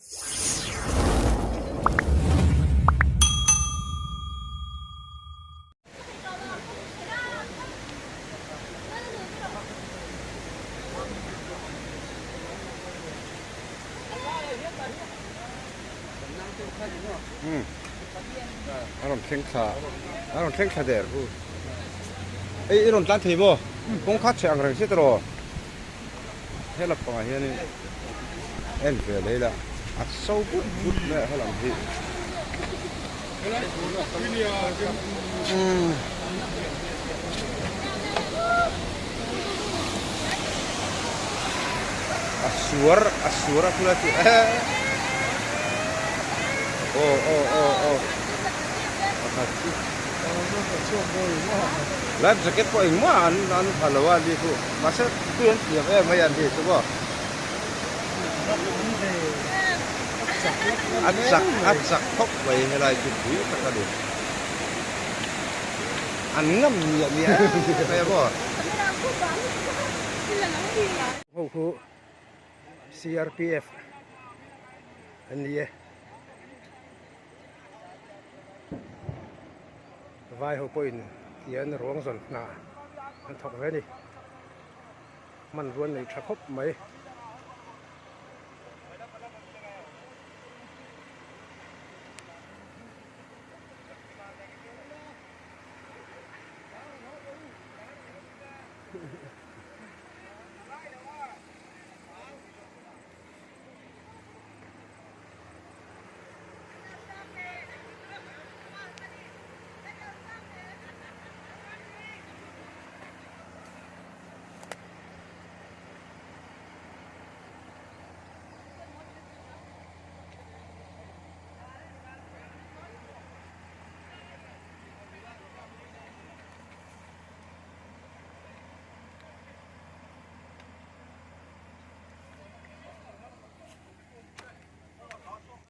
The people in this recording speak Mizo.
A rawn thleng thla a rawn thleng thla der hu ei i rawn tlan thei maw kawng kha chhe ang reng si tawh hela pangah hianin en ve leh ila a so but but mai a helam hi umm a suar a suar a khulai chu eh aw aw aw aw pakhat chu life jacket pawh engmah an an ha lo a ni chu mahse tui an thiam em mai an ni chu maw a chak a chak khawp mai helai chu pui tak a ni an ngam miah miah em mai a maw. Ho khu CRPF an ni e. Vai ho pawhin tian ruang zawn hna an thawk ve a ni. Hmanrua nei tha khawp mai.